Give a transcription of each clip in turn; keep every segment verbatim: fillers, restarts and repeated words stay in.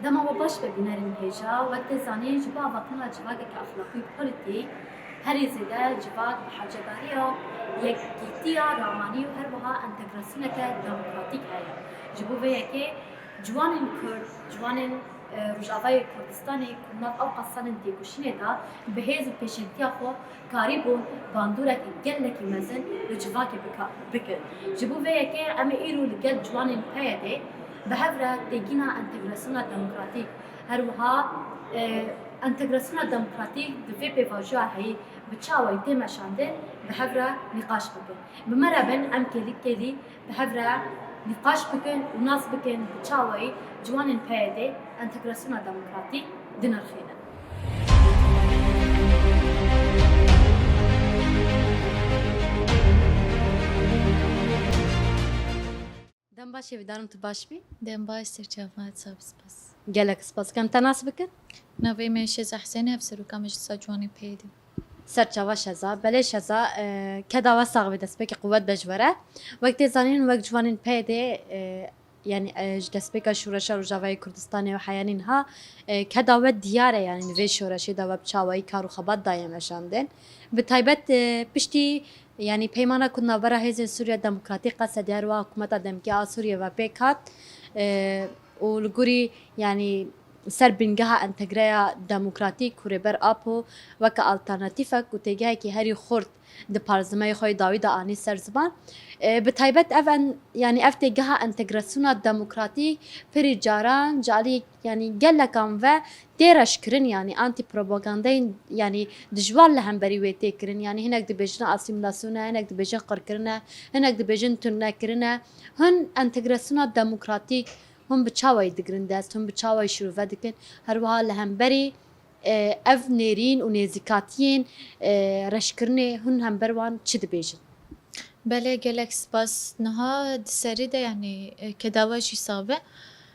Dema we baş be bînerên hêja, wek tê zanîn ji bo avakirinê civakeke exlaqî û polîtîk, herî zêde civak bi hevcedariya yekîtiya ramanî û her wiha entegrasyoneke demokratîk heye. Ji bo vê yekê ciwanên Kurd, ciwanên, e, Rojavayê Kurdistanê ku nav ew qasdanên têkoşînê de bi hêz û pêşengtiya xwe karîbûn bandoreke gelekî mezin li civakê bika-, bikin. Ji bo vê yekê em ê îro li gel ciwanên P Y D'ê bi hev re têgîna entegrasyona demokratîk, her wiha, e, entegrasyona demokratîk di vê pêvajoya heyî bi çawayî tê meşandin, bi hev re nîqaş bikin. Bi me re bin, em kêlî kêlî bi hev re nîqaş bikin û nas bikin bi çawayî ciwanên P Y D'ê entegrasyona demokratîk dinirxînin. Dem baş, hêvîdarim tu baş bî. Dem baş, serçava, sağ ol, spas. Gelek spas. Em te nas bikin? Navê me Şeza Husên, hevseroka Meclisa Ciwanên P Y D'ê. Serçava Şeza. Belê Şeza, e, keda we sax be, destpêkê quwet be ji we re. Wek tê zanîn, wek ciwanên P Y D'ê, e, yanî, e, ji destpêka Şoreşa Rojavayê Kurdistanê û heya nîha, e, keda we diyar e, yanî li vê şoreşê de we bi çawayî kar û xebat daye meşandin. Bi taybet, e, piştî, yanî peymana ku navbera Hêzên Sûriya Demokratîk, Qesed, her wiha Hikûmeta Demkî a Sûriyê ve pêk hat, e, û li gorî, yanî ser bingeha entegreya demokratîk ku Rêber Apo weke alternatîfek û têgehekî herî xurt di parêzgeha xwe yê dawî de anî ser ziman. E, bi taybet ev en-, yanî ev têgeha entegrasyona demokratîk pirî caran ji alî, yanî gelekan ve tê reşkirin, yanî antîpropagandeyên, yanî dijwar li hemberî wê tê kirin. Yanî hinek dibêjin asîmîlasyon e, hinek dibêjin qirkirin e, hinek dibêjin tundnekirin e. Hûn entegrasyona demokratîk hûn bi çawayî digirin dest, hûn bi çawayî şirove dikin? Her wiha li hemberî, e, ev nêrîn û nêzîkatiyên, e, reşkirinê hûn hember wan çi dibêjin? Belê, gelek spas. Niha di serî de, yanî, e, keda we jî sax be.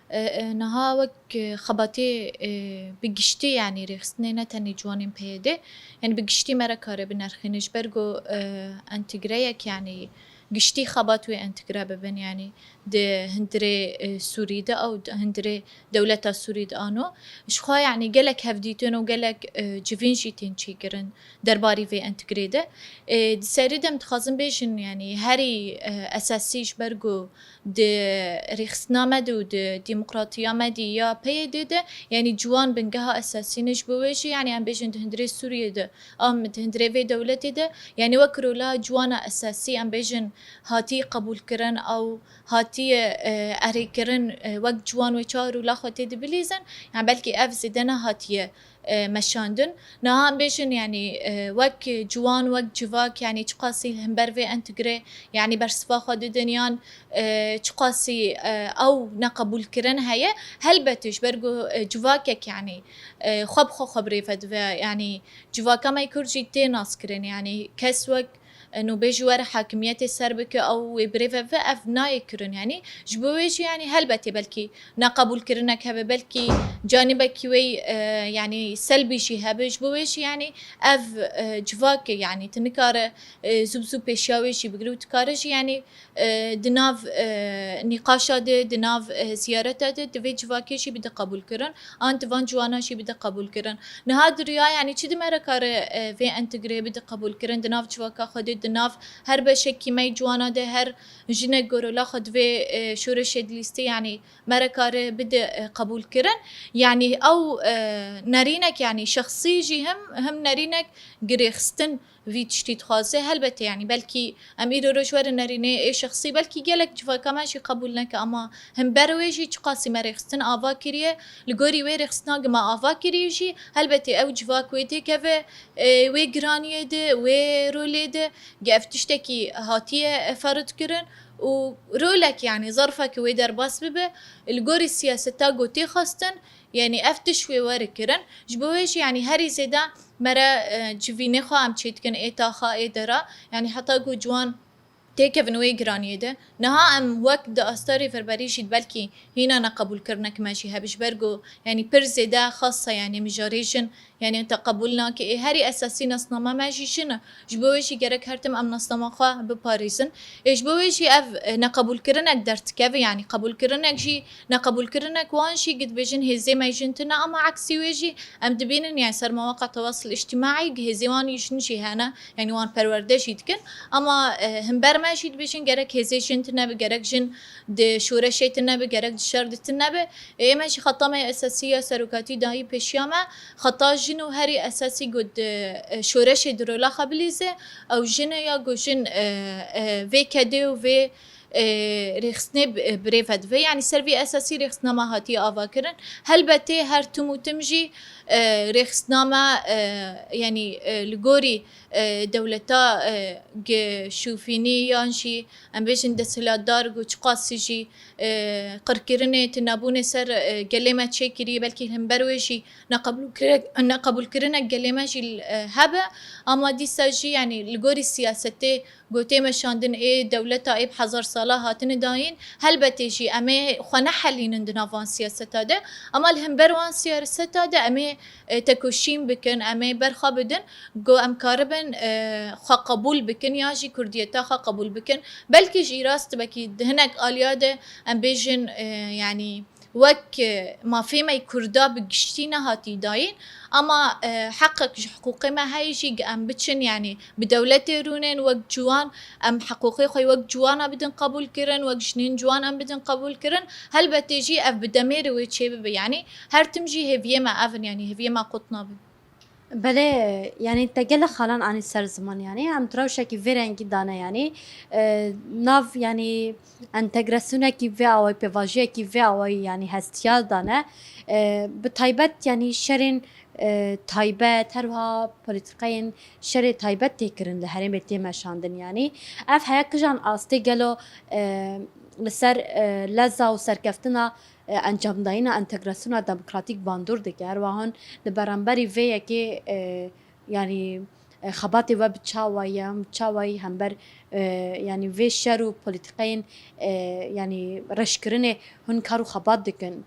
E, e, niha wek, e, xebatê, e, bi giştî, yanî rêxistinê ne tenê ciwanên P Y D'ê, yanî bi giştî me re kare binirxîne ji ber ku, e, entegreyek, yanî giştî xebat wê entegre bibin, yanî di hundirê, e, Sûrî de ew di hundirê dewleta Sûrî de ano. Ji xwe, yanî gelek hevdîtin û gelek, e, civîn jî tên çêkirin derbarî vê entegrê de. E, di serî de em dixwazin bêjin, yanî herî, e, esasî ji ber ku di rêxistina me de û di demokratiya me de ya P Y D'ê de, yanî ciwan bingeha esasî ne, ji bo wê jî, yanî em bêjin di hundirê Sûriyê de, em di hundirê vê dewletê de, yanî wek rola ciwana esasî, em bêjin, hatî qebûlkirin, ew hatiye, e, erêkirin, e, wek ciwan wê çawa rola xwe tê dibilîzin, yanî belkî ev zêde nehatiye, e, meşandin. Niha em bêjin, yanî, e, wek ciwan, wek civak, yanî çiqasî li hember vê entegrê, yanî bersiva xwe didin yan, e, çiqasî, e, ew neqebûlkirin heye, helbetî ji ber ku, e, civakek, yanî, e, xwe bi xwe xwe bi rê ve dive, yanî civaka me yê Kurd jî tê naskirin, yanî kes wek, e, nûbê ji we re hakimiyetê ser bike, ew wê bi rê ve ve, ev nayê kirin, yanî ji bo wê jî, yanî helbetê belkî neqebûlkirinek hebe, belkî canîbekî wê, e, yanî selbî jî hebe, ji bo wê jî, yanî ev, e, civak e, yanî tu nikare, e, zû bi zû pêşiya wê jî bigire û tu kare jî, yanî, e, di nav, e, nîqaşa de, di nav, e, ziyareta de, di vê civakê jî bide qebûlkirin, an di van ciwana jî bide qebûlkirin. Niha di riya, yanî çi di me re kare, e, vê entegreyê bide qebûlkirin, di nav civaka xwe de, di nav her beşekî me yê ciwana de, her jinek ku rola xwe di vê, e, şoreşê dilîstî, yanî me re kare bide, e, qebûlkirin. Yanî ew, e, nerînek, yanî şexsî jî him, him nerînek girêxistin vî tiştî dixwaze. Helbetê, yanî belkî em îro roj werin nerînê ê şexsî, belkî gelek civaka me jî qebûl neke, ama him ber wê jî çiqasî me rêxistin ava kiriye, li gorî wê rêxistina ku me ava kiriye jî, helbetê ew civak wê têkeve, e, wê giraniyê de, wê rolê de, ge ev tiştekî hatiye, e, ferid kirin û rolek, yanî zerfek wê derbas bibe, li gorî siyaseta ku tê xwestin, yanî ev tişt wê were kirin. Ji bo wê jî, yanî herî zêde me re, e, civînê xwe em çêdikin ê taxa, ê dera. Yanî heta ku ciwan têkevin wê giraniyê de. Niha em wek di asta rêverberî jî belkî hîna neqebûlkirinek me jî hebe. Ji ber ku, yanî pir zêde xasa, yanî mijarê jin Yanî te qebûl nake. Ê herî esasî nasnama me jî jin e. Ji bo wê jî gerek her tim em nasnama xwe biparêzin. Ê ji bo wê jî ev, e, neqebûlkirinek derdikeve, yanî qebûlkirinek jî, neqebûlkirinek wan jî, gi dibêjin hêzê me jin tune, ama eksî wê jî em dibînin, yanî sermawaqa tewasil îctimaî, gi hêzê wan jin jî hene, yanî wan perwerde jî dikin. Ama, e, himber me jî dibêjin gerek hêzê jin tune be, gerek jin di şoreşê tune be, gerek di şer de tune be. Ê me jî xeta me esasî ya serokatî dayî pêşiya me, xeta jin û herî esasî ku di, e, şoreşê di rola xwe bilîze, ew jin e ya ku jin, e, e, vê kedê û vê, e, rêxistinê bi, e, birêve dibe. Yanî ser vî esasî rêxistina me hatiye avakirin. Helbetê her tim û tim jî, e, rêxistina me, e, yanî, e, li gorî, e, dewleta, e, gi şûfînî yan jî em bêjin desthilatdar ku çiqasî jî, e, qirkirinê, tunebûnê ser, e, gelê me çêkiriye, belkî li himber wê jî neqebûlkirek-, neqebûlkirinek gelê me jî, e, hebe. Ama dîsa jî, yanî li gorî siyasetê ku tê meşandin, ê dewleta ê bi hezar sala hatine dayîn, helbetê jî em ê xwe nehelînin di nav van siyaseta de. Ama li hember wan siyaseta de em ê, e, tekoşîn bikin, em ê berxa bidin, ku em karibin, e, xwe qebûl bikin ya jî kurdiyeta xwe qebûl bikin. Belkî jî rast, belkî di hinek aliya de em bêjin, e, yanî wek, e, mafê me yê Kurda bi giştî nehatî dayîn, ama, e, heqek ji hiqûqê me heye jî, em biçin, yanî bi dewletê rûnin, wek ciwan em hiqûqê xwe wek ciwana bidin qebûlkirin, wek jinên ciwan em bidin qebûlkirin. Helbetê jî ev bi demê re wê çêbibe, yanî her tim jî hêviyê me ev in, yanî hêviyê me qut nabe. Belê, yanî te gelek xalan anî ser ziman, yanî em tu rewşekî vê rengî dane, yanî, e, nav, yanî entegrasyonekî vê awayî, pêvajoyekî vê awayî, yanî hestiya dane. E, bi taybet, yanî şerên, e, taybet, her wiha polîtîkayên şerê taybet tê kirin li herêmê tê meşandin, yanî ev heye kijan astê gelo, e, li ser, e, leza û serkeftina e, encamdayîna entegrasyona demokratîk bandor dike. Her wiha hûn li beramberî vê yekê, e, yanî, e, xebatê we bi çawa ye, çawa yî hember, e, yanî vê şer û polîtîkayên, e, yanî reşkirinê hûn kar û xebat dikin?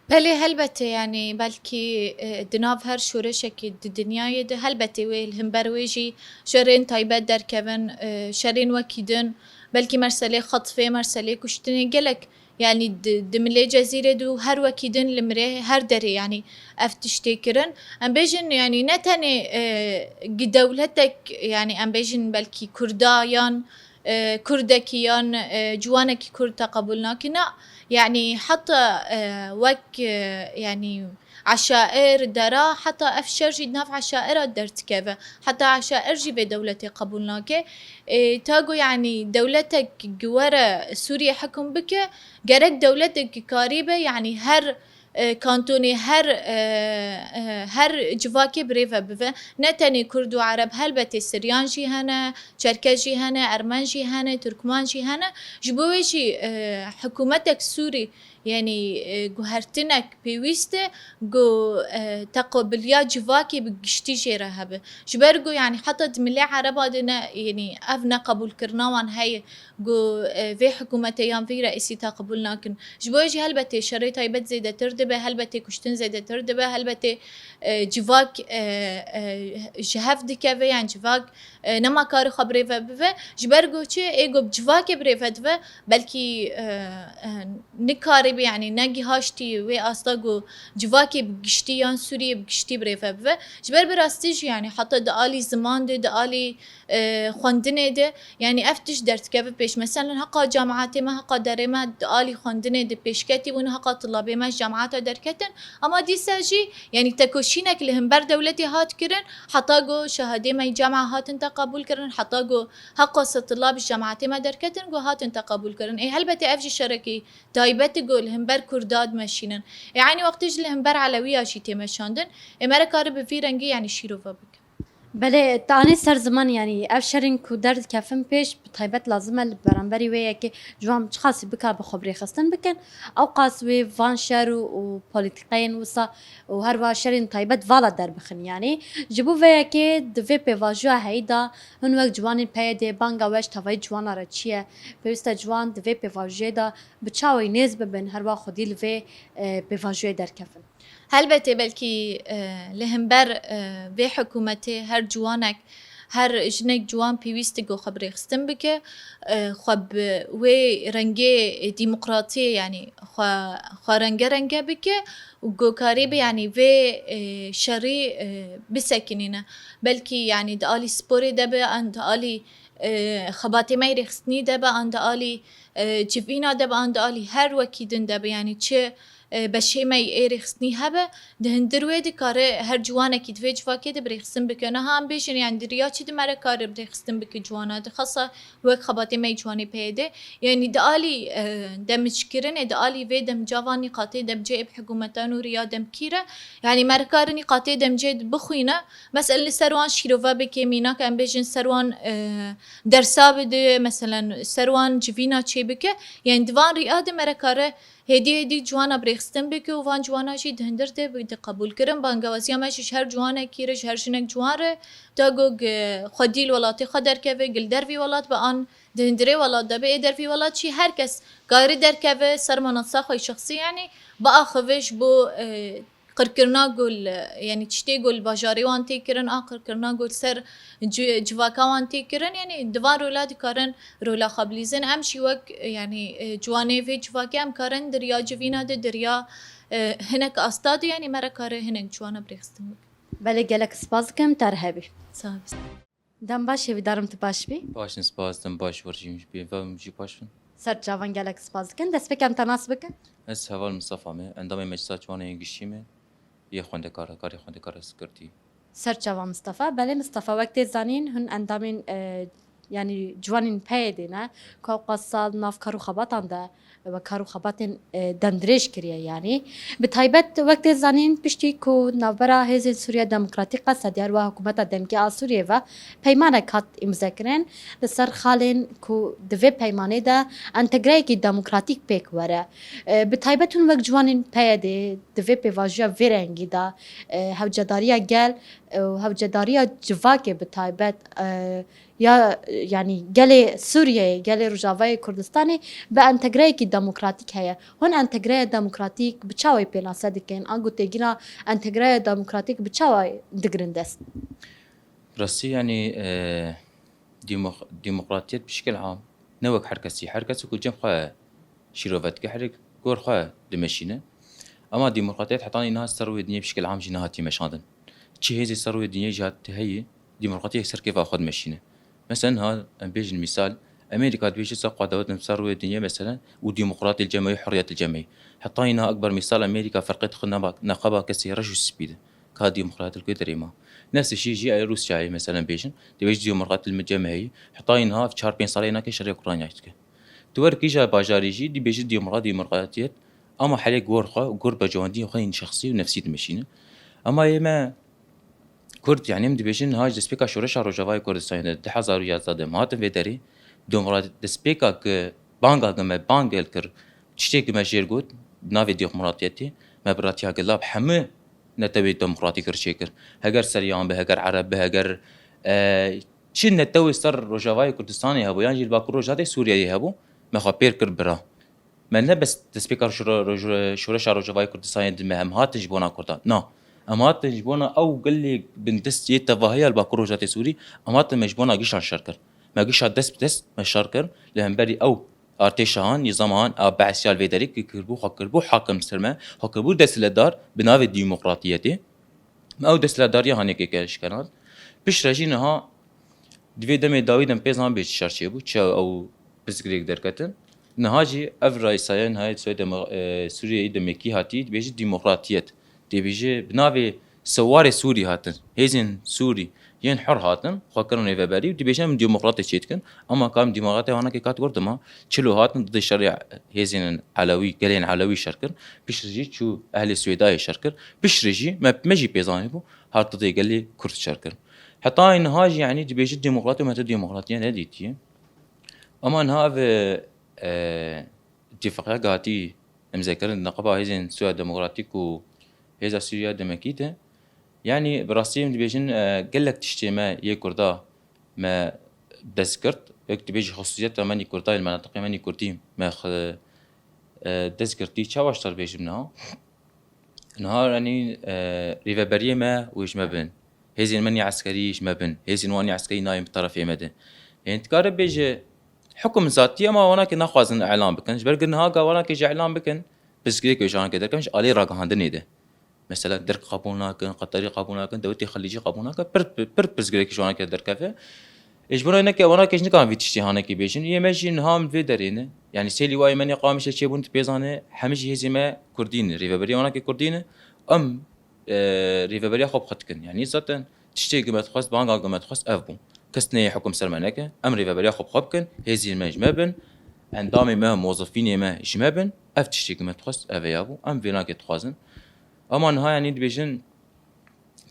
Belê, helbetê, yanî belkî, e, di nav her şoreşekê di dinyayê de, helbetê wê li hember wê jî şerên taybet derkevin, e, şerên wekî din, belkî merselê xetifê, merselê kuştinê gelek Yanî di, di milê Cezîrê de û her wekî din li mirê her derê, yanî ev tiştê kirin. Em bêjin, yanî ne tenê, e, gi dewletek, yanî em bêjin belkî Kurda yan, e, Kurdekî yan, e, ciwanekî Kurd te qebûl nake. Na, yanî heta, e, wek, e, yanî eşair, dera, heta ev şer jî di nav eşaira derdikeve. Heta eşair jî vê dewletê qebûl nake. Ê, ta ku, yanî, dewletek gi were Sûriyê hekum bike, gerek dewletek gi karîbe, yanî, her, e, kantonê, her, e, e, her civakê birêve bive. Ne tenê Kurd û Ereb, helbetê Siryan jî hene, Çerkez jî hene, Ermen jî hene, Tirkman jî hene. Ji bo wê jî, e, hikûmetek Sûrî Yanî, e, guhertinek pêwîst e, ku, e, teqabiliya civakê bi giştî jê re hebe. Ji ber ku, yanî, heta di milê Ereba de ne, yanî, ev neqebûlkirina wan heye, ku, e, vê hikûmetê yan vî reîsî te qebûl nakin. Ji bo jî helbetê şerê taybet zêdetir dibe, helbetê kuştin zêdetir dibe, helbetê, e, civak, e, e, ji hev dikeve, yan civak e, nema karê xwe birêve bive. Ji ber ku çi? Ê ku bi civakê birêve dive, belkî, e, e, nikarîbe, yanî negihaştî wê asta ku civakê bi giştî yan Sûriyê bi giştî birêve bive. Ji ber bi rastî jî, yanî heta di alî ziman de, di alî, e, xwendinê de, yanî ev tişt derdikeve pêş. Meselen, heqa cemaetê me, heqa derê me di alî xwendinê de pêşketî bûn, heqa tulabê me ji cemaeta derketin. Ama dîsa jî, yanî tekoşînek li hember dewletê hat kirin, heta ku şehadê me yê cema hatin te qebûl kirin, heta ku heqa setulab ji cemaetê me derketin ku hatin te qebûl kirin. Ê helbetê ev jî şerekî taybet e ku li hember Kurda dimeşînin. Ê eynî wextê jî li hember Elewiya jî tê meşandin. Ê me re kare bi vî rengî, yanî şîrove bikin. Belê, te anî ser ziman, yanî ev şerên ku derdikevin pêş, bi taybet lazim e li beramberî wê yekê ciwan çiqasî bika bi xwe birêxistin bikin, ew qas wê van şer û, û polîtîkeyên wisa û her wiha şerên taybet vala derbixin. Yanî ji bo vê yekê di vê pêvajoya heyî de hûn wek ciwanên P Y D'ê banga we ji tevayî ciwana re çi ye? Pêwîst e ciwan di vê pêvajoyê de bi çawê nêz bibin, her wiha xwedî li vê, e, pêvajoyê derkevin. Helbetê belkî, e, li hember, e, vê hikûmetê her ciwanek, her jinek ciwan pêwîst e ku xwe birêxistin bike, e, xwe bi wê rengê demokratiyê, yanî xwe, xwe renge renge bike û ku karî be, yanî vê, e, şerî, e, bisekinîne. Belkî, yanî di alî sporê de be, an di alî, e, xebatê me yê rêxistinî de be, an di alî, e, civîna de be, an di alî her wekî din de be, yanî çi e, beşê me yê rêxistinî hebe, di hundir wê dikare her ciwanekî di vê civakê de birêxistin bike. Niha em bêjin, yanî di riya çi di me re kare birêxistin bike ciwana, di xasa wek xebatê me yê ciwanê P Y D. Yanî di alî, e, demjkirinê, di alî vê demca van nîqatê demcê ê bi hikûmetan û riya demkî re, yanî me re kare nîqatê demcê bixwîne. Meselen li ser wan şîrove bike, mînak em bêjin ser wan, e, dersa bide, meselen ser wan civîna çêbike. Yanî di van riya de me re kare Hêdî hêdî ciwana birêxistin bike û van ciwana jî di hundir de bide qebûlkirin. Bangewaziya me jî ji her ciwanekî re, ji her jinek ciwan re, da ku gi-, xwedî li welatê xwe derkeve, gi li dervî welat be an di hundirê welat de be, ê dervî welat jî her kes karî derkeve ser menasa xwe yê şexsî, yanî biaxive ji bo, e, qirkirina ku li, yanî tiştê ku li bajarê wan tê kirin, a qirkirina ku li ser ci-, civaka wan tê kirin, yanî di van rola dikarin rola xwe bilîzin. Em jî wek, yanî, e, ciwanê vê civakê em karin di riya civîna de, di riya, e, hinek asta de, yanî me re kare hinek ciwana birêxistin bike. Belê, gelek spas dikim, te re hebî. Sağ ol. Dem baş, hêvîdarim tu baş bî. Baş in, spas, dem baş, werjî min jî pê ve min jî baş bin. Ser çavan, gelek spas dikin. Destpêk em te nas bikin. Ez Heval Mistefa me, endamê Meclisa Ciwanên Giştî me, yê xwendekar, karê xwendekar ez girtî. Ser çavan Mistefa. Belê Mistefa, wek tê zanîn, hûn endamên, e, yanî ciwanên P Y D'ê ne, ku ew qas sal nav kar û xebatan de we kar û xebatên, e, demdirêj kiriye yanî. Bi taybet wek tê zanîn, piştî ku navbera Hêzên Sûriya Demokratîk qese diyar we hikûmeta demkî a Sûriyê ve peymanek hat îmzekirin, li ser xalên ku di vê peymanê de entegreyekî demokratîk pêk were. E, bi taybet hûn wek ciwanên P Y D'ê di vê pêvajoya vê rengî de, e, hewcedariya gel, e, û hewcedariya civakê bi taybet, e, ya, yanî gelê Sûriyeyê, gelê Rojavayê Kurdistanê bi entegreyekî demokratîk heye. Hûn entegreya demokratîk bi çawê pênase dikin? Ango têgîna entegreya demokratîk bi çawa digirin dest? Rastî, yanî, e, dîmox-, dîmoqratiyet bi şikil am, ne wek her kesî. Her kesî ku cem xwe şîrove dike, herê gor xwe dimeşîne. Ema demokratiyet hetanî niha ser rûyê dinyê bi şikil am jî nehatiye meşandin. Çi hêzê ser rûyê dinyê jî hat heyî, demokratiyek ser kêfa xwe dimeşîne. Mesela niha em bêjin mîsal, Amerîka dibêje ser xwe dawet ser rûyê dinyê mesela û demokratî li cem me yî, hurriyet li cem me yî. Hetanî niha ekber mîsal Amerîka ferqê dixin neba-, neqeba kesê reş û spî de. Ka demokratî li ku derê ma. Nefs şî jî ê Rûsyayê mesela bêjin, dibêje demokratî li cem me heyî. Hetanî niha çar pênc salê nake şerê Ukraynayê dike. Tu wer kîja bajarî jî dibêjî demokrat, demokratiyet, ama herê gor xwe û gor berjewendiyên xwe yên şexsî û nefsî dimeşîne. Ama yê me Kurd, yanî em dibêjin niha ji destpêka şoreşa Rojavayê Kurdistanê de du hezar û yazdeh de em hatin vê derê, demokrat-, destpêka ku banga ku me bang gel kir, tiştê ku me jêr got, bi navê demokratiyetê, me bi ratiya gila bi hemû netewê demokratîk re çêkir. Heger Seryan be, heger Ereb be, heger, e, çi netewê ser Rojavayê Kurdistanê hebû, yan jî li Bakur Rojhatê Sûriyeyê hebû, me xwe pêr kir bira. Me ne bes destpêka şore-, şore-, şoreşa Rojavayê Kurdistanê dime, em hatin ji bona Kurdan. Na. Em hatin ji bona ew gelê bindest yê tevahiya li Bakur Rojhatê Sûrî, em hatin me ji bona gişan şer kir. Me gişa dest bi dest me şer kir, li hemberî ew artêşa han, nîzama han a Beesiya li vê derê kir, kiribû, xwe kiribû hakim ser me, xwe kiribû desthilatdar bi navê demokratiyetê. Me ew desthilatdariya hanê kê kir şikand. Piştre jî niha di vê demê dawî de em pê zan bê çi şer çêbû, çi ew pirsgirêk derketin. Niha jî ev rayîsaya niha Sûriyeyê demo-, e, Sûriyeyê demekî hatî dibêjî demokratiyet. Dibêjî bi navê Sewarê Sûrî hatin. Hêzên Sûrî yên hur hatin, xwe kirin rêveberî û dibêjin em demokratê çê dikin. Ama ka em demokratê wana kê kat gor dima, çilo hatin didê şerê hêzên Elewî, gelên Elewî şer kir. Piştre jî çû ehlê Swêdayê şer kir. Piştre jî me, me jî pê zanîbû, hat didê gelê Kurd şer kir. Heta niha jî, yanî, dibêjin demokrat û me tu demokratiye nedîtiye. Ama niha ev, e, îtîfaqiya gihatî îmzekirin di neqeba hêzên Sûriya Demokratîk û Hêza Sûriya Demekî de. Yanî, bi rastî em dibêjin, e, gelek tiştê me yê Kurda me dest girt. Wek dibêjî xusûsiyeta me nî Kurda, li menatiqê me nî Kurdî me xwe, e, dest girtî. Çawa ji te re bêjim niha? Niha, yanî, e, rêveberiyê me wê ji me bin. Hêzên me nî eskerî ji me bin. Hêzên wan nî eskerî nayên bi terefê me de. Yanî dikare bêje, hukum zatî, ama wanakê naxwazin elan bikin. Ji ber ku niha ga wanakê jî elan bikin, pirsgirêk wê ji wanakê derkevin, ji alî ragihandinê de. Mesela Dirk qebûl nakin, Qeterî qebûl nakin, dewletê Xelîcî qebûl nakin, pir, pir, pir pirsgirêk ji wanakê derkeve. Ê, ji bo neke wanakê jî nikarin vî tiştî hanekî bêjin. Yê me jî niha em vê derê ne. Yanî sê lîwayê me nê Qamişê çêbûn di pêzanê, hemî jî hêzê me Kurdî ne, rêveberiya wanakê Kurdî ne. Em, e, rêveberiya xwe bi xwe dikin. Yanî zaten tiştê ku me dixwest, banga ku me dixwest ev bû. Kes neyê hukum ser me neke. Em rêveberiya xwe bi xwe bikin, hêzên me ji me bin, endamê me, mozifînê me ji me bin. Ev tiştê ku me dixwest, ev ya bû. Em vênakê dixwazin. Ama niha, yanî, dibêjin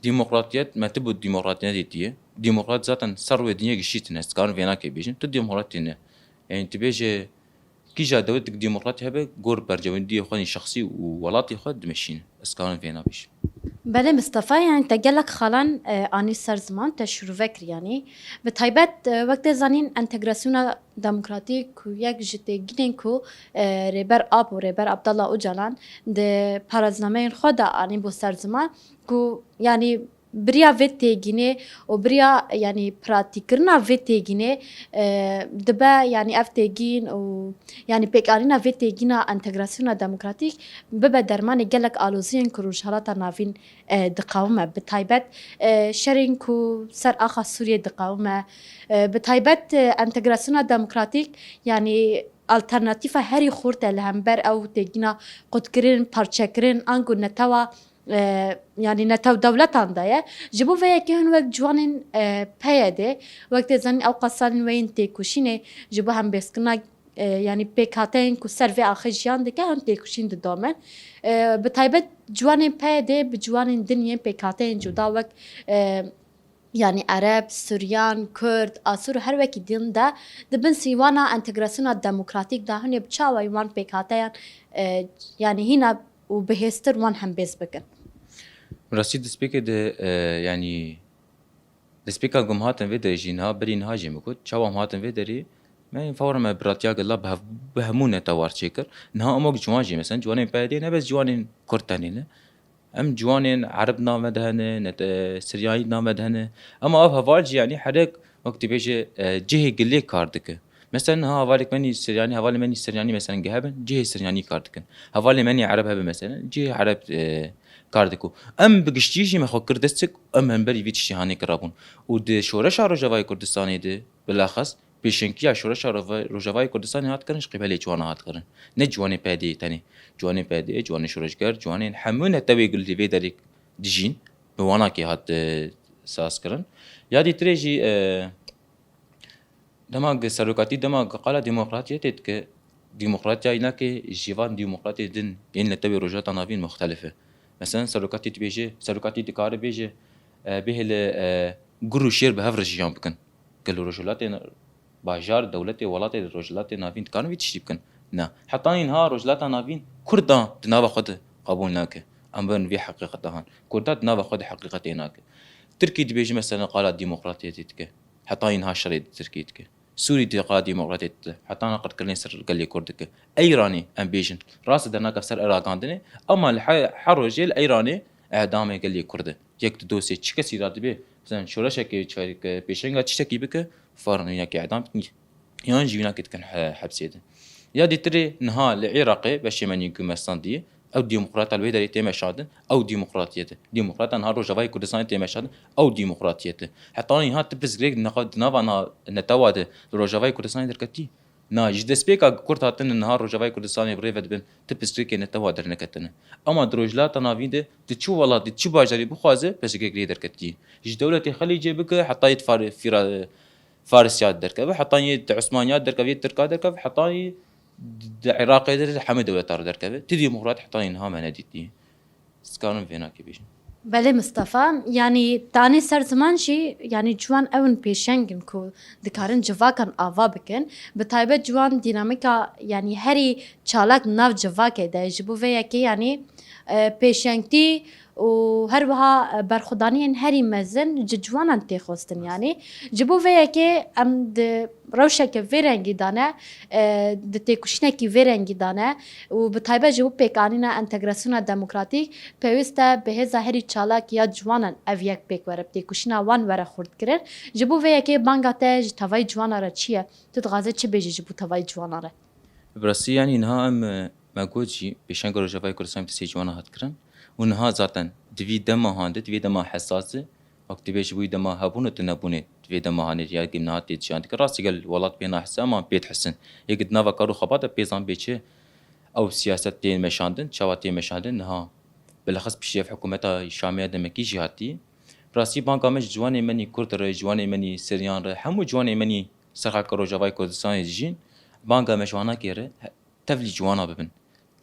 demokratiyet, me tu bi demokratiyet nedîtiye. Demokrat zaten ser rûyê dinyê gişî tune, ez dikarim vênakê bêjim. Tu demokrat tune. Yanî tu bêje, kîja dewletek demokrat hebe, gor berjewendiyê xwe nî şexsî û welatê xwe dimeşîne. Ez dikarim vêna bêjim. Belê Mistefa, yanî te gelek xalan, e, anî ser ziman, te şirove kir yanî. Bi taybet, e, wek tê zanîn entegrasyona demokratîk ku yek ji têgînên ku, e, Rêber Ap û Rêber Abdullah Ocalan di parêznameyên xwe de anî bo ser ziman ku, yanî, biriya vê têgînê û biriya, yanî, pratîkkirina vê têgînê, e, dibe, yanî, ev têgîn û, yanî, pêkanîna vê têgîna entegrasyona demokratîk bibe dermanê gelek aloziyên ku Rojhilata Navîn, e, diqewime. Bi taybet, e, şerên ku ser axa Sûriyê diqewime. E, bi taybet, e, entegrasyona demokratîk, yanî, alternatîfa herî xurt e li hember ew têgîna qutkirin, parçekirin, ango netewa, e, yanî netew dewletan de ye. Ji bo vê yekê hin wek ciwanên, e, P Y D, wek tê zanîn ew qas salên wê yên têkoşînê ji bo hembêzkirina, e, yanî pêkhateyên ku ser vê axê jiyan dike, hin têkoşîn didome. E, bi taybet ciwanên P Y D bi ciwanên din yên pêkhateyên cuda wek, e, yanî Ereb, Suryan, Kurd, Asûr û her wekî din de di bin sîwana entegrasyona demokratîk de hûn ê bi çawa wan pêkhateyan, e, yanî hîna û bihêztir wan hembêz bikin? Rastî destpêkê de, e, yanî destpêka ku em hatin vê derê jî niha, berî niha jî min got, çawa em hatin vê derê, me fawra me biratiya gila bi hev-, bi hemû netewar çêkir. Niha em wek ciwan jî, mesela ciwanên P Y D ne bes ciwanên Kurd tenê ne. Em ciwanên Ereb nav me de hene, ne te Siryanî nav me de hene. Ama ev heval jî, yanî herek wek dibêje, e, cihê gilê kar dike. Mesela niha hevalek me nî Siryanî, hevalê me nî Siryanî mesela gehebin, cihê Siryanî kar dikin. Hevalê me nî Ereb hebe mesela, cihê Ereb, e, kar diku. Em bi giştî jî me xwe kir destek, em hemberî vî tiştî hanê kirabûn. Û di şoreşa Rojavayê Kurdistanê de, bilaxas, pêşengtiya şoreşa Rova-, Rojavayê Kurdistanê hat kirin, ji qîbelê ciwana hat kirin. Ne ciwanê P D tenê. Ciwanê P D, ciwanê şoreşger, ciwanên hemû netewê gul li vê derê dijîn, bi wanakê hat, e, saz kirin. Ya dîtirê jî, e, dema ku serokatî, dema ku qala demokratiyetê dike, demokratiya înakê ji van demokratê din yên netewê Rojhilata Navîn muxtelif e. Mesela serokatî dibêje, serokatî dikare bêje, e, bihêle, e, gur û şêr bi hev re jiyan bikin. Gelo rojhilatê, bajar, dewletê, welatê Rojhilatê Navîn dikarin vî tiştî bikin? Na. Hetanî niha Rojhilata Navîn Kurda di nava xwe de qebûl nake. Em bin vî heqîqeta han. Kurda di nava xwe de heqîqetê nake. Tirkî dibêje mesela qala demokratiyetê dike. Hetanî niha şerê di Tirkiyê dike. Sûrî dê qala demokratiyetê dike. Hetanî qirkirinê ser gelê Kurd dike. Eyranê em bêjin. Rast e dernake ser Iraqan dinê. Ema li he-, her rojê li Eyranê edamê gelê Kurd e. Yek di dosê çi kesî ra dibe, mesela şoreşekê çi-, ke pêşenga tiştekî bike, farin wînakê edam dikin, yan jî wînakê dikin he-, hepsê de. Ya dîtirê niha li Iraqê beşê me nî ku me standî, ew demokrata li wê derê tê meşandin, ew demokratiyet e. Demokrata niha Rojavayê Kurdistanê tê meşandin, ew demokratiyet e. Heta niha tu pirsgirêk di neqa-, di nava na-, netewa de li Rojavayê Kurdistanê derketî? Na, ji destpêka ku Kurd hatine niha Rojavayê Kurdistanê bi rê ve dibin, tu pirsgirêkê netewa derneketine. Ema di Rojhilata Navîn de, di çi welatî, çi bajarî bixwaze, pirsgirêk lê derketiye. Ji dewletê Xelîcê bike, heta yê di Far-, Fîra-, Farisiya derkeve, heta yê di Osmaniya derkeve, yê Tirka derkeve, heta yê di Iraqê de, hemê dewleta re derkeve. Ti demokrat heta yê niha me nedîtiye. Dikarim vênakê bêjim. Belê Mistefa, yanî tanê ser ziman jî, yanî ciwan ew in pêşeng in ku dikarin civakan ava bikin. Bi taybet ciwan dînamîka, yanî herî çalak nav civakê de. Ji bo vê yekê, yanî, e, pêşengtî û her wiha, e, berxwedaniyên herî mezin ji ciwanan tê xwestin, yanî. Ji bo vê yekê em di rewşeke vê rengî de ne, e, di têkoşînekî vê rengî de ne û bi taybet ji bo pêkanîna entegrasyona demokratîk pêwîst e bi hêza herî çalak ya ciwanan ev yek pêk were, bi têkoşîna wan were xurtkirin. Ji bo vê yekê banga te ji tevayî ciwana re çi ye? Tu dixwaze çi bêjî ji bo tevayî ciwana re? Bi rastî, yanî niha em, e, me got jî pêşenga Rojavayê Kurdistanê bi destê ciwana hat kirin û niha zaten di vî dema han de, di vê dema hesas de, wek dibê ji bo wî dema hebûn û tunebûnê, di vê dema hanê ya gim niha tê ciyan dikin. Rastî gel welat pê nahise, ama pê dihisin. Yek di nava kar û xebat de pê zan bê çi ew siyaset tê meşandin, çawa tê meşandin niha. Bilexis piştî ev hikûmeta Şamê ya demekî jî hatî. Bi rastî banga me ji ciwanê menî Kurd re, ciwanê menî Siryan re, hemû ciwanê menî serxaka Rojavayê Kurdistanê dijîn. Banga me ji wana kê re, he-, tevlî ciwana bibin.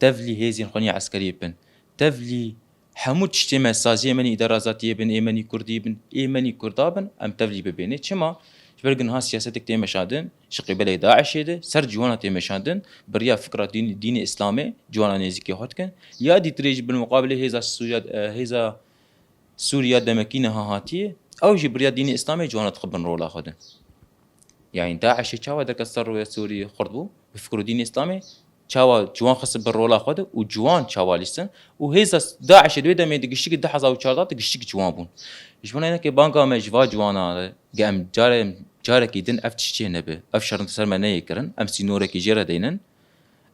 Tevlî hêzên xwenî eskerî bibin. Tevlî hemû tiştê me, saziyê menî îdara zatiyê bin, ê menî Kurdî bin, ê menî Kurda bin, em tevlî bibênê. Çima? Ji ber ku niha siyasetek tê meşandin, ji qîbelê DAIŞê de, ser ciwana tê meşandin, bi riya fikra dîn-, dînê Îslamê ciwana nêzîkê xwe dikin. Ya dîtirê jî bin muqabilê hêza Sûriya, e, hêza Sûriya demekî niha hatiye, ew jî bi riya dînê Îslamê ciwana dixibin rola xwe de. Yanî DAIŞê çawa derket ser rûyê Sûriyê xurt bû? Bi fikr û dînê Îslamê çawa ciwan xistin bi rola xwe de û ciwan çawa lîstin û hêza DAIŞê di wê demê de giştî ki du hezar û çardeh de giştî ki ciwan bûn. Ji bo neyne ke banga me ji va ciwana re, ge em care-, carekî din ev tiştê nebe, ev şer ser me neyê kirin, em sînorekî jê re deynin.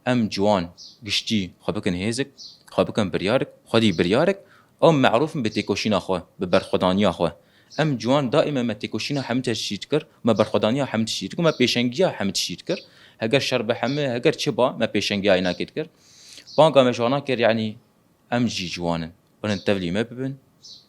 Em ciwan giştî xwe bikin hêzik, xwe bikin biryarik, xwedî biryarik, ew merûf in bi têkoşîna xwe, bi berxwedaniya xwe. Em ciwan daîme me têkoşîna hemî tiştî dikir, me berxwedaniya hemî tiştî dikir, me pêşengiya hemî tiştî dikir. Heger şer bi hemî, heger çi ba, me pêşengiya înakê dikir. Banga me ji wana kir, yanî em jî ciwan in. Birin tevlî me bibin,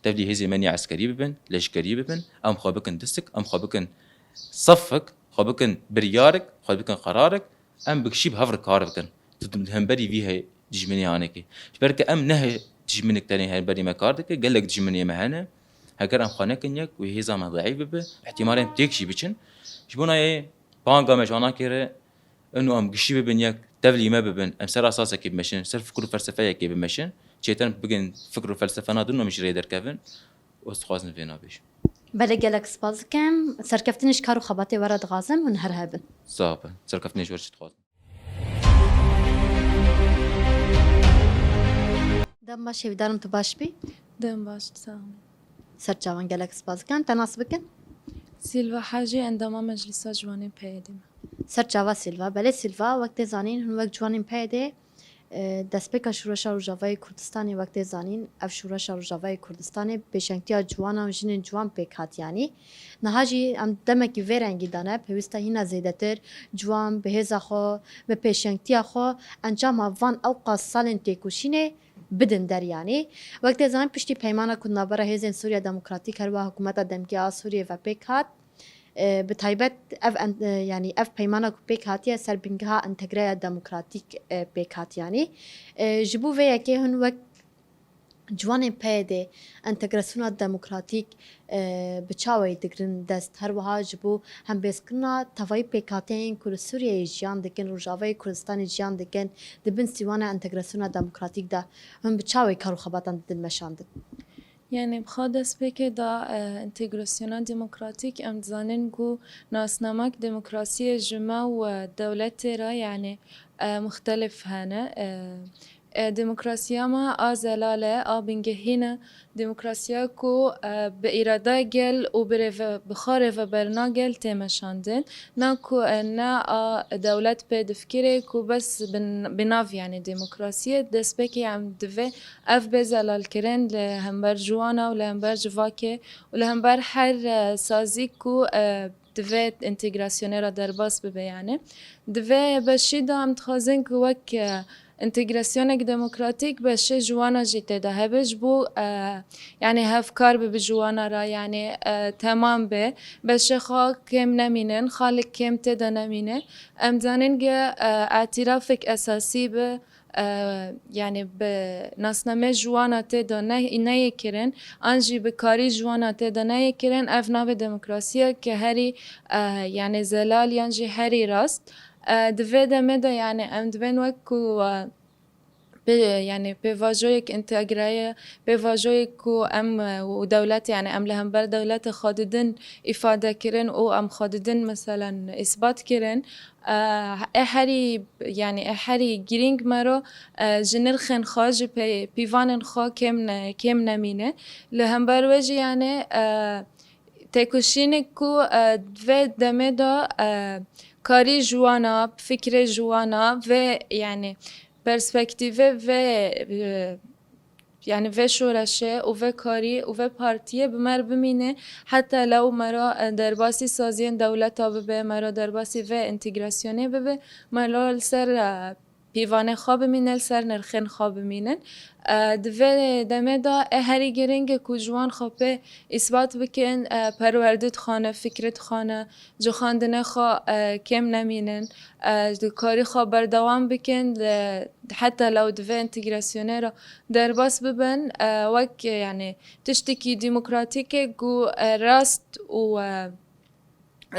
tevlî hêzê me nî eskerî bibin, leşkerî bibin, em xwe bikin disik, em xwe bikin sefik, xwe bikin biryarik, xwe bikin qerarik, em bi gişî bi hev re kar bikin. Tu di hemberî vî heyî dijminê hanekê. Ji ber ke em ne he-, dijminik tenê hemberî me kar dike, gelek dijminê me hene. Heger em xwe nekin yek û hêza me zeîf bibe, îhtîmalê em têk jî biçin. Ji bo nayê banga me ji wana kê re, ino em gişî bibin yek, tevlî me bibin, em ser esasekê bimeşin, ser fikr û felsefeyekê bimeşin, çêtir bigin fikr û felsefena din em ji rê derkevin. Ez dixwazim vêna bêjim. Belê, gelek spas dikim. Serkeftinê ji kar û xebatê we re dixwazim, hûn her hebin. Sax bin. Serkeftinê ji we re jî dixwazim. Dem baş, hêvîdarim tu baş bî. Dem baş, sağ olun. Ser çavan, gelek spas dikim. Te nas bikin? Silva Hacî, endama Meclisa Ciwanên P Y D'ê me. Ser çava Silva. Belê Silva, wek tê zanîn, hûn wek ciwanên P Y D'ê, e, destpêka Şoreşa Rojavayê Kurdistanê, wek tê zanîn, ev Şoreşa Rojavayê Kurdistanê pêşengtiya ciwanan û jinên ciwan pêk hat, yanî. Niha jî em demekî vê rengî de ne, pêwîst e hîna zêdetir ciwan bi hêza xwe, bi pêşengtiya xwe, encama van ewqas salên têkoşînê bidin der, yanî. Wek tê zanîn, piştî peymana ku di navbera Hêzên Sûriya Demokratîk, her wiha Hikûmeta Demkî a Sûriyê ve pêk hat, e, bi taybet ev en-, e, yanî ev peymana ku pêk hatiye ser bingeha entegreya demokratîk, e, pêk hat, yanî. E, ji bo vê yekê hûn wek ciwanên P Y D'ê entegrasyona demokratîk, e, bi çawayî digirin dest? Her wiha ji bo hembêzkirina tevayî pêkhateyên ku li Sûriyeyê jiyan dikin, Rojavayê Kurdistanê jiyan dikin, di bin sîwana entegrasyona demokratîk de hûn bi çawayî kar û xebatan didin meşandin? Yanî bi xwe destpêkê de, e, entegrasyona demokratîk em dizanin ku nasnamek demokrasiyê ji me û, e, dewletê re, yanî, e, muxtelif hene. E, e, demokrasiya me a zelal e, a bingehîn e. Demokrasiya ku, e, bi îrada gel û bi rêve-, bi xwe rêveberina gel tê meşandin. Na ku, e, ne a dewlet pê difikirê ku bes bin-, bi nav, yanî demokrasiyê destpêkê em divê ev bê zelalkirin li hember ciwana û li hember civakê û li hember her, e, sazî ku, e, divê entegrasyonê re derbas bibe, yanî. Divê beşî de em dixwazin ku wek, e, entegrasyonek demokratîk beşê ciwana jî tê de hebe ji bo, e, yanî hevkar bibe ciwana re, yanî, e, temam be. Beşê xwe kêm nemînin, xalek kêm tê de nemîne. Em zanin ge, e, îtîrafek esasî be, e, yani bi nasname ji wana tê de ne-, neyê kirin, an jî bi karî ji wana tê de neyê kirin, ev navê demokrasiyeke herî, e, yani zelal yan jî herî rast. E, di vê demê de yani em dibên wek ku, e, pê-, yani pêvajoyek întegreye, pêvajoyek ku em, e, û dewlet, yani em li hember dewletê xwe didin îfade kirin û em xwe didin, meselen, îsbat kirin. E, e herî, yani e herî girîng mero, e, ji nirxên xwe, ji pê-, pîvanên xwe kêm ne-, kêm nemîne. Li hember wê jî, yani, e, têkoşînek ku, e, di vê demê de, e, karî ji wana, fikrê ji wana ve, yani, perspektîve ve, e, yani, ve şoreşe û ve karî û ve partiyê bi me re bimîne, heta lew mero, e, derbasî saziyên dewleta bibe, mero derbasî ve întegrasyonê bibe, mero li ser, e, pîvanê xwe bimîne, li ser nirxên xwe bimînin. E, di vê demê de e herî girîng e ku ji wan xwe pê îsbat bikin, e, perwerde dixwane, fikrê dixwane, ji xwendinê xwe, e, kêm nemînin, e, di karî xwe berdewam bikin, li, heta lew di vê întegrasyonê re derbas bibin, e, wek, yani, tiştekî demokratîk e ku, e, rast û, e,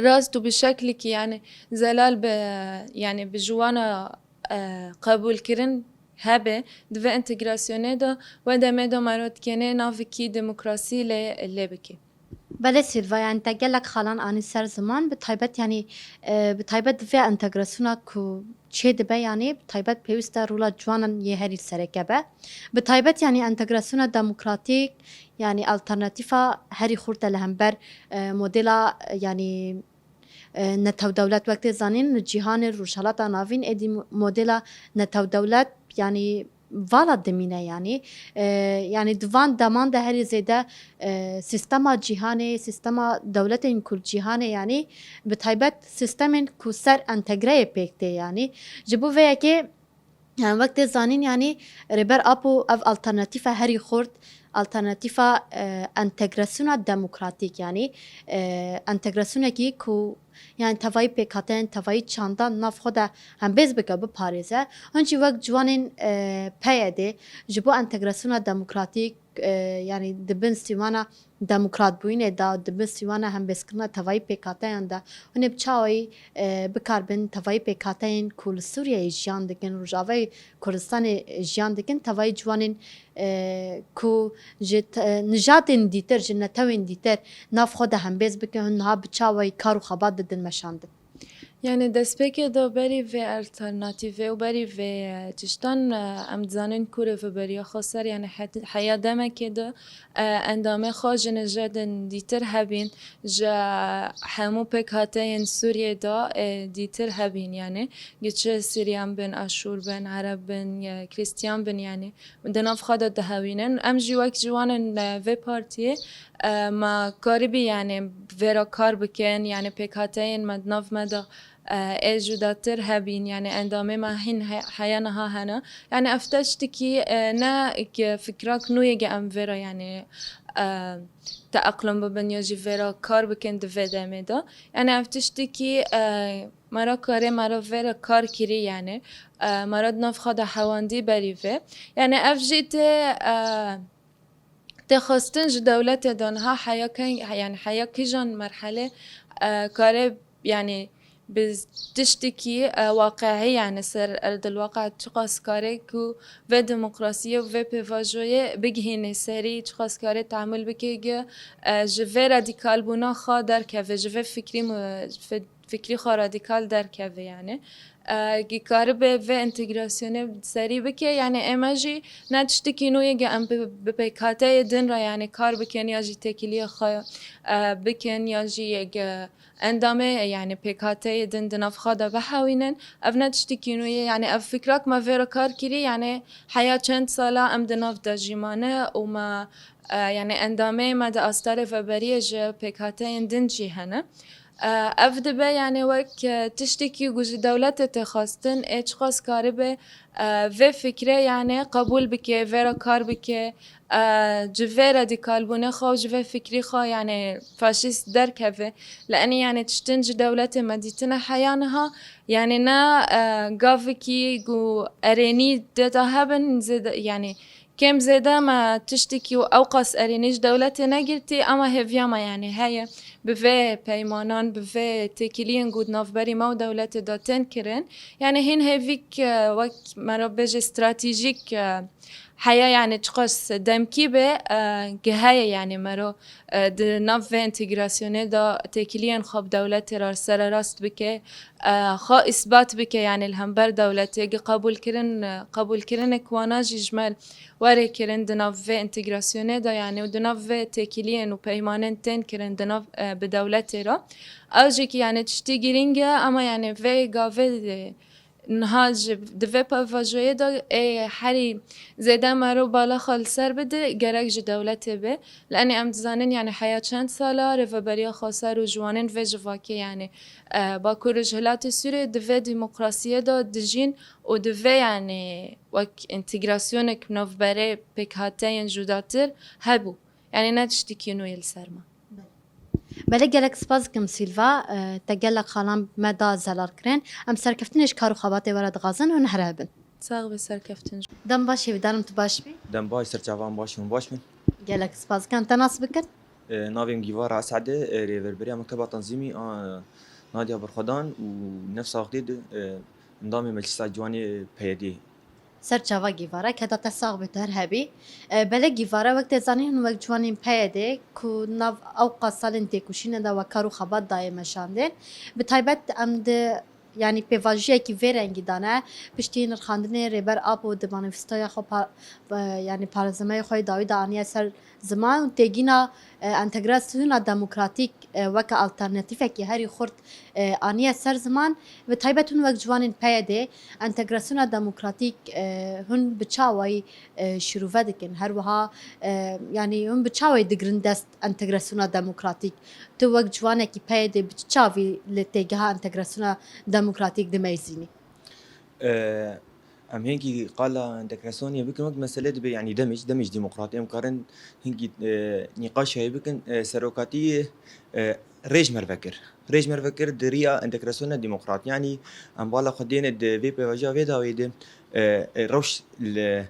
rast û bi şeklekî, yani, zelal bi, yani, bi ji wana, e, qebûlkirin hebe, di vê întegrasyonê de we demê de mero dikenê navekî demokrasî lê, lê bike. Belê Silva, yani te gelek xalan anî ser ziman, bi taybet, yani, e, bi taybet di vê entegrasyona ku çê dibe, yani bi taybet pêwîst e rola ciwanan yê herî sereke be. Bi taybet, yani entegrasyona demokratîk, yani alternatîfa herî xurt e li hember, e, modela, e, yani, e, netewdewlet. Wek tê zanîn, li cîhanê, li Rojhilata Navîn êdî mo-, modela netewdewlet, yani, vala dimîne, yani. E, yani di van deman de herî zêde, e, sîstema cîhanê, sîstema dewletên ku li cîhanê, yani, bi taybet sîstemên ku ser entegreyê pêk tê, yani. Ji bo vê yekê, yani, wek tê zanîn, yani, Rêber Apo ev alternatîfa herî xurt, alternatîfa, e, entegrasyona demokratîk, yani, e, entegrasyonekî ku, yani, tevayî pêkhateyên, tevayî çandan nav xwe de hembêz bike, biparêze. Hûn jî wek ciwanên, e, PYDê ji bo entegrasyona demokratîk, e, yani, di bin sîwana demokratbûyînê de, di bin sîwana hembêzkirina tevayî pêkhateyan de, hûn ê bi çawayî, e, bikaribin tevayî pêkhateyên ku li Sûriyeyê jiyan dikin, Rojavayê Kurdistanê jiyan dikin, tevayî ciwanên, e, ku ji te-, nijadên dîtir, ji netewên dîtir nav xwe de hembêz bikin, hûn niha bi çawayî kar û xebat didin meşandin? Yani destpêkê de berî vê alternatîvê û berî vê, e, tiştan, e, em dizanin ku rêveberiya xweser, yani het-, heya demekê de, e, endamê xwe ji nijadên dîtir hebîn, ji hemû pêkhateyên Sûriyê de, e, dîtir hebîn, yani, gi çi Siryan bin, Aşûr bin, Ereb bin, e, Kristiyan bin, yani, di nav xwe de dihewînin. Em jî wek ciwanên, e, vê partiyê, e, me karibî, yani, vê re kar bikin, yani, pêkhateyên me di nav me de, e, ê cudatir hebîn, yani, endamê me hîn he-, heya niha hene. Yani, ev tiştekî, e, ne ki fikrak nû ye ge em vê re, yani, e, teeqlum bibin ya jî vê re kar bikin di vê demê de. Yani, ev tiştekî, e, me re karê, me re vê re kar kirî, yani, e, me re di nav xwe de hewandî berî vê. Yani, ev jî tê, e, tê xwestin ji dewletê de niha heya ke-, yani heya kîjan merhelê, e, kare, yani bi tiştekî, e, waqiî, yani ser erdilwaqa çiqas kare ku vê demokrasiyê û vê pêvajoyê bigihînê serî, çiqas kare tehamul bike ge, e, ji vê radikalbûna xwe derkeve, ji vê fikrî mu-, fi-, fikrî xwe radîkal derkeve, yani. E, gi karibe vê entegrasyonê serî bike, yani ê me jî ne tiştekî nû ye ge em bi, bi pêkhateyê din re, yani kar bikin ya jî têkiliyê xwe, e, bikin ya jî ge endamê, yani pêkhateyê din di nav xwe de bihewînin. Ev ne tiştekî nû ye, yani ev fikrak me vê re kar kirî, yani heya çend sala em di nav de jî mane û me, e, yani endamê me di asta rêveberiyê ji pêkhateyên din jî hene. E, ev dibe, yani wek, e, tiştekî ku ji dewletê tê xwestin, ê çiqas karibe, e, vê fikrê, yani, qebûl bike, vê re kar bike, e, ji vê radikalbûnê xwe û ji vê fikrî xwe, yani, faşîst derkeve. Li enî, yani, tiştin ji dewletê me dîtine heya niha, yani, ne, e, gavikî ku erênî tê de hebin, zêde, yani, kêm zêde me tiştekî û ewqas erênî ji dewletê negirtî, ama hêviya me, yani, heye bi vê peymanan, bi vê têkiliyên ku di navberî me û dewletê de tên kirin. Yani hîn hêvîk, e, wek mero bêje stratejîk, e, heye, yani çiqas demkî be, e, gi heye, yani mero, e, di nav vê entegrasyonê de têkiliyên xwe bi dewletê re sererast bike, e, xwe îsbat bike, yani li hember dewletê gi qebûlkirin, e, qebûlkirinek wana jî ji me werê kirin di nav vê entegrasyonê de, yani û di nav vê têkiliyên û peymanên tên kirin di nav, e, bi dewletê re. Ew jî ki, yani, tiştî girîng e, ama, yani, vê gavê, e, niha ji, di vê pevvajoyê de ê herî zêde mero bala xwe li ser bide, gerek ji dewletê be. Li enê em dizanin, yani, heya çend sala Rêveberiya Xweser û ji wanên vê civakê, yani, e, Bakur û Rojhilatê Sûriyê di vê demokrasiyê de dijîn û di vê, yani, wek entegrasyonek navberê pêkhateyên cudatir hebû. Yani ne tiştekî nû yê li ser me. Belê, gelek spas dikim Silva, e, te gelek xalan me da zelalkirin. Em serkeftinê ji kar û xebatê we re dixwazin, hûn here hebin. Sax be, serkeftin. Dem baş, hêvîdarim tu baş bî. Dem baş, serçavan baş, hûn baş bin. Gelek spas dikim. Te nas bikin? E, navê min Gîvara Esedê, e, rêverberiya mekteba tanzîmî a Nadiya Berxwedan û nefsa wextê de, e, endamê Meclisa Ciwanê P Y D. Ser çava Gîvara, keda te sax be, tu her hebî. E, belê Gîvara, wek te zanîn, hûn wek ciwanên P Y D ku nav ewqas salên têkoşînê de we kar û xebat dayê meşandin. Bi taybet em di, yanî pêvajoyekî vê rengî dane, piştî nirxandinê Rêber Apo di manîfestoya xwe pa-, e, yanî parêzemeyê xwe yê dawî de aniye ser ziman û têgîna, e, entegrasyona demokratîk, e, weke alternatîfekî herî xurt, e, aniye ser ziman. Bi taybet hûn wek ciwanên P Y D entegrasyona demokratîk, e, hûn bi çi awayî, e, şirove dikin? Her wiha, e, yanî hûn bi çi awayî digirin dest entegrasyona demokratîk? Tu wek ciwanekî P Y D bi çi çavî li têgeha entegrasyona demokratîk dimeyzînî? E, Em hinkî qala entegrasyonê bikin wek mesele dibe, yanî demij, demij demokrat. Em karin hinkî, e, nîqaş heye bikin, e, serokatî, e, rêj merve kir. Rêj merve kir di riya entegrasyona demokrat. Yanî em bala xwe dêne di vê pêvajoya vê dawê de, e, e, rewş li,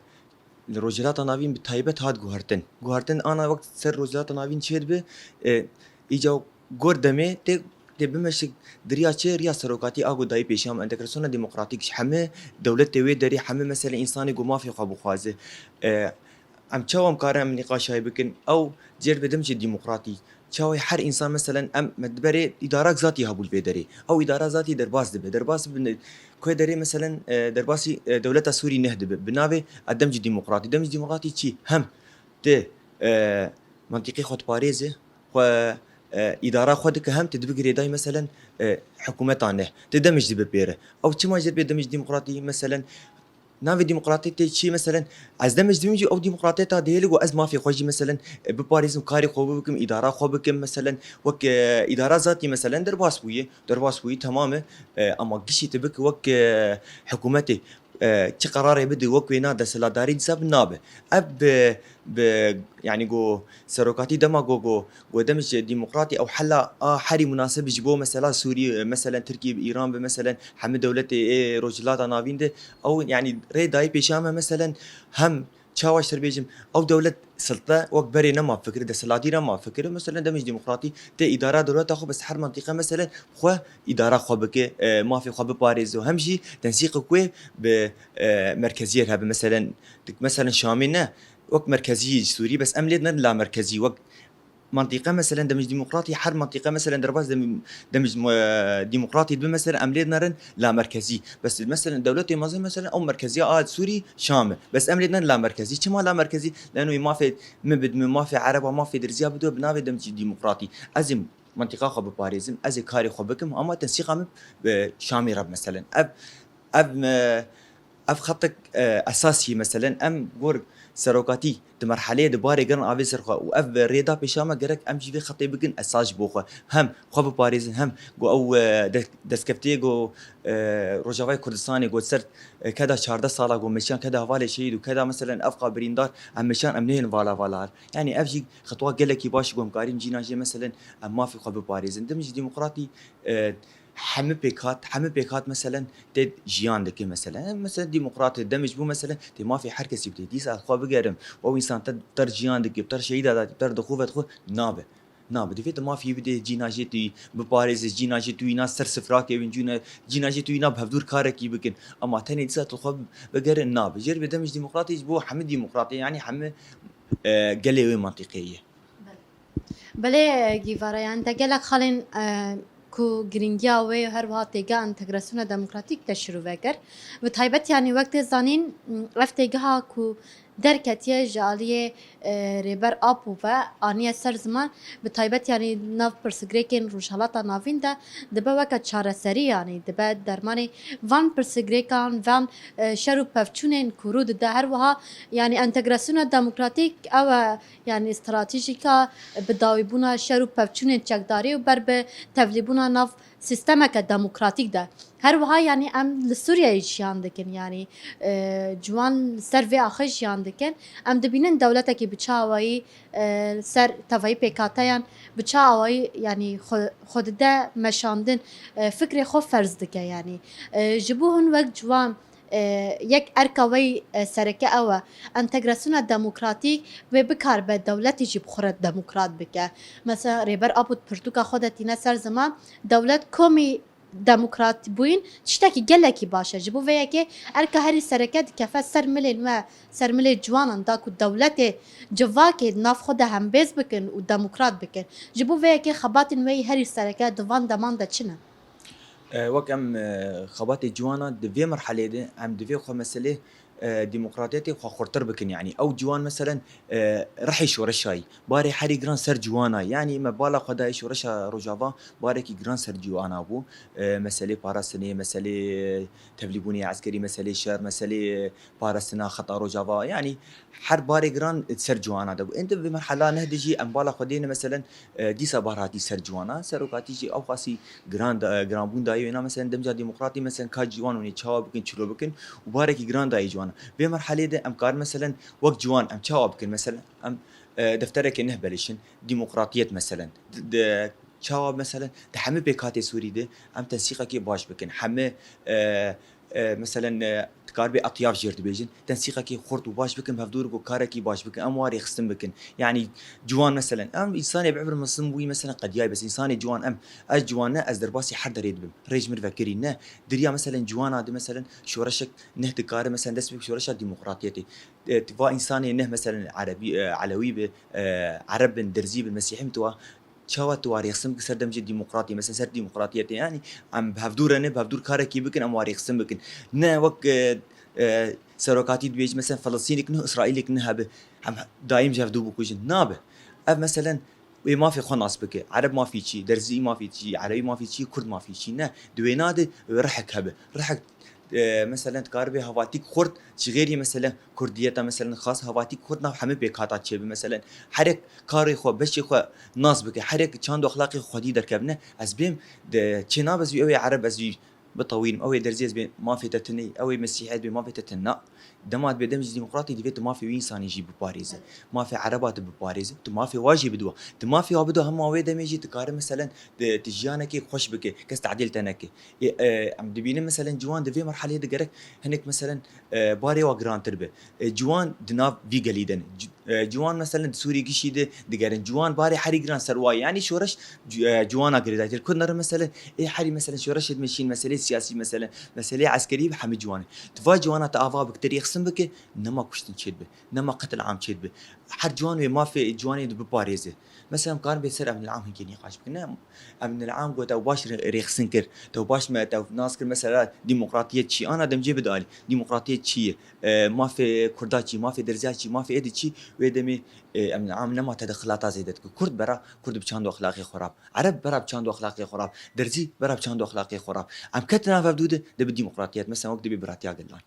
li Rojhilata Navîn bi taybet hat guhertin. Guhertin ana wek ser Rojhilata Navîn çêdibe, e, îca gor demê tê, tê bimeşik di riya çi? Riya serokatî a ku dayî pêşiya me, entegrasyona demokratîk ji hemî dewletê wê derê, hemî mesele însanê ku mafê xwe bixwaze. E, em çawa em karin em nîqaşayê bikin? Ew cêr be demjê demokratî. Çawa her însan, meselen, em me di berê îdarak zatî hebû li vê derê. Ew îdara zatî derbas dibe. Derbas dibe ne-, ku derê, meselen, e, derbasî, e, dewleta Sûrî neh dibe. Bi navê e, demjê demokratî. Demjê demokratî çi? Hem tê, e, mantîqê xwe diparêze, xwe, e, îdara xwe dike, hem tê dibe girêdayî, meselen, e, hikûmeta ne. Tê demij dibe pê re. Ew çima jê bê demij demokratî, meselen, navê demokratê tê çi, meselen, ez demij dibim jî ew demokratê ta dihêle ku ez mafê xwe jî, meselen, e, biparêzim, karê xwe bikim, îdara xwe bikim, meselen, wek, e, îdara zatî, meselen, derbas bûye, derbas bûye, temam e, e, ama gişî tê bike wek, e, hikûmetê. E, çi qerarê bide wek wêna desthilatdarî dîsa bi nabe. Ev bi, bi, yanî go serokatî dema go, go, go demê ji demokratî ew hela a herî munasib ji bo mesela Sûrî, e, meselen Tirkî bi Îran bi, meselen hemî dewletê ê Rojhilata Navîn de ew yanî rê dayî pêşiya me, meselen hem çawa ji te bêjim, ew dewlet silte wek berê nema fikir, desthilatî nema fikir, meselen demê ji demokratî tê îdara dewleta xwe, bes her mantîqe meselen xwe îdara xwe bike, e, mafê xwe biparêze û hem jî tensîqek wê bi, e, merkeziyê re hebe. Meselen, dik-, meselen Şamê ne, wek merkezî ji Sûrî, bes em lê nerin la merkezî, wek mantîqe, meselen, demij demokratî, her mantîqe, meselen, derbas demij, demij, e, demokratî dibe, meselen, em lê nerin la merkezî. Bes, meselen, dewletê mezin, meselen, ew merkeziya a Sûrî Şam e. Bes em lê nerin la merkezî. Çima la merkezî? Leno mafê min bidime, mafê Ereba, mafê Dirziya bidime, bi navê demij demokratî. Ez ê mantîqa xwe biparêzim, ez ê karê xwe bikim, ama tensîqa min bi Şamê re, meselen. Ev, ev, e, ev xetek, e, esasî ye, meselen. Em gor serokatî di merheleyê di barê giran avê ser xwe û ev rê da pêşa me, gerek em jî vê xetê bikin esas ji bo xwe. Hem xwe biparêzin, hem ku ew, e, de-, destkeftiyê ku, e, Rojavayê Kurdistanê ku ser, e, keda çardeh sala ku meşiyan keda hevalê şehîd û keda meselen evqa birîndar, em meşiyan em nehêlin vala vala. Yanî ev jî xetwa gelekî baş ku em karîn cîna jê meselen em mafê xwe biparêzin. Dim ji demokratî, e, hemî pêk hat, hemî pêk hat meselen tê jiyan dike meselen. Em meselen demokrat demê ji bo meselen tê mafê her kesî bidê. Dîsa xwe bigerim, ew însan ter, ter jiyan dike, ter şehîda da, ter dixwe vedixwe nabe. Nabe. Divê tu mafî bidê, cîna jê tu biparêzî, cîna jê tu îna ser sifrakê bin, cîna, cîna jê tu îna bi hevdûr karekî bikin. Ama tenê dîsa tu xwe bigerin nabe. Jêr bê demê ji demokratê ji bo hemî demokratê, yanî hemî, e, gelê wê mantîqê ye. Belê, Gîvara, yanî te gelek xalên, e, ku girîngiya wê û her wiha têgeha entegrasyona demokratîk te şirove kir. Bi taybet, yanî wek tê zanîn, ev têgeha ku derketiye ji aliyê, e, Rêber Apo ve aniye ser ziman, bi taybet, yanî nav pirsgirêkên Rojhilata Navîn de dibe weke çareserî, yanî dibe dermanê van pirsgirêkan, van, e, şer û pevçûnên ku rû dide. Her wiha, yanî entegrasyona demokratîk ew e, yanî stratejîka bidawîbûna şer û pevçûnên çekdarî û ber bi tevlîbûna nav sîstemeke demokratîk de. Her wiha, yanî em li Sûriyeyê jiyan dikin, yanî, e, ciwan li ser vê axê jiyan dikin. Em dibînin dewletekî bi çi awayî, e, ser tevayî pêkhateyan, bi çi awayî, yanî xwe, xwe dide meşandin, e, fikrê xwe ferz dike, yanî. E, ji bo hûn wek ciwan, e, yek erka wê, e, sereke ew e. Entegrasyona demokratîk wê bikaribe dewletê jî bi xwe re demokrat bike. Mesela Rêber Apo di pirtûka xwe de tîne ser ziman, dewlet komî demokrat bûyîn tiştekî gelekî baş e. Ji bo vê yekê erka herî sereke dikefe ser milên we, ser milê ciwanan da ku dewletê civakê di nav xwe de hembêz bikin û demokrat bikin. Ji bo vê yekê xebatên we yî herî sereke di van deman de çi ne? E, wek em, e, xebatê ciwana di vê merhelê de em divê xwe meselê, e, demokratiyetê xwe xurtir bikin. Yanî ew ciwan meselen, e, rihê şoreşayî, barê herî giran ser ciwana. Yanî me bala xwe dayê şoreşa Rojava barekî giran ser ciwana bû. E, meselê parastinê, meselê, e, tevlîbûnê eskerî, meselê şer, meselê, e, parastina xeta Rojava. Yanî her barê giran ser ciwana de bû. Êndî vê merhela neh de jî em bala xwe dêne, meselen, e, dîsa bar hatî ser ciwana. Serokatî jî ew qasî giran da, e, giranbûn dayê wêna, meselen, demca demokratî, meselen, ka ciwan hûnê çawa bikin, çilo bikin û barekî giran dayê ciwana. Vê merhelê de em karin, meselen, wek ciwan em çawa bikin, meselen, em, e, defterekê neh belişin, demokratiyet, meselen. D-, d-, çawa, meselen, di hemî pêkhatê Sûrî de em tensîqekê baş bikin. Hemî, e, e, meselen, e, dikaribê etyav jêr dibêjin, tensîqekê xurt û baş bikin, bi hevdûr ku karekî baş bikin, em wa rêxistin bikin. Yanî ciwan, meselen, em însanê bi ibir misin bûyî, meselen, qediyayî, bes însanê ciwan em, ez ciwan ne, ez derbasî her derê dibim. Rê ji min vekirî ne. Diriya, meselen, ciwana di, meselen, şoreşek neh dikare, meselen, dest bi şoreşa demokratiyetê. E, tu va însanê neh, meselen, erebî, e, elewî bi, e, ereb bin, dirzî bin, mesîhî bin, tu wa çawa tu wa rêxistin bikin ser demjê demokratî, mesela ser demokratiyetê, yanî em bi hevdû re ne, bi hevdûr karekî bikin, em wa rêxistin bikin. Ne wek, e, e, serokatî dibêjî, mesela Filistînek ne, Îsraîlek ne hebe, em daîm ji hevdû bikujin. Nabe. Ev meselen wê mafê xwe nas bike. Ereb mafî çi, derzî mafî çi, elewî mafî çi, kurd mafî çi. Ne. Di wêna de wê rihek hebe. Rihek e, meselen, dikaribe hevatîk xurt, ji xêrî, meselen, kurdiyeta, meselen, xas hevatîk xurt nav hemî pêkhata çêbe, meselen, herek karê xwe, beşê xwe nas bike, herek çand û exlaqê xwedî derkevine, ez bêm, de, çê nabe ez wî, ew ê ereb ez wî bitewînim, ew ê derzî ez bêm, mafê te tune, ew ê mesîhî ez bêm, mafê te tune. Na. Dema dibê dem ji demokratî divê tu mafê wî însanî jî biparêze. Mafê ereba tu biparêze, tu mafê wa jî bidiwa. Tu mafê wa bidiwa, hema wê demê jî tu kare, meselen, tu, tu jiyanekê xweş bike, kes tedîl te neke. Ê, e, em dibînin, meselen, ciwan di vê merheleyê de gerek hinek, meselen, e, barê wa girantir be. E, ciwan di nav vî gelî de ne. Ci-, e, ciwan, meselen, di Sûrî gişî de digerin. Ciwan barê herî giran ser wa ye. Yanî şoreş ci-, e, ciwana girêdayîtir. Kurd nere, meselen, ê herî, meselen, şoreşê dimeşîn, meselê siyasî, meselen, meselê eskerî bi hemî ciwanê. Tu va ciwana tu ava bik, tu rêxistin bike, nema kuştin çêdibe, nema qetil am çêdibe. Her ciwan wê mafê ciwanê de biparêze. Mesela, em karin bê ser Emnil Am hinkê nîqaş bikin. Ne, Emnil Am got, ew baş rê-, rêxistin kir. Tew baş me, tew nas kir, mesela, demokratiyet çi? Ana demcê bide alî. Demokratiyet çi ye? E, mafê Kurda çi? Mafê Derziya çi? Mafê êdî çi? Wê demê, e, Emnil Am nema tedexilata zêde dike. Kurd bera, Kurd bi çand û exlaqê xwe rab. Ereb bera bi çand û exlaqê xwe rab. Derzî bera bi çand û exlaqê xwe rab. Em ketin nav hevdû de, de bi demokratiyet. Mesela, wek dibê biratiya gelan.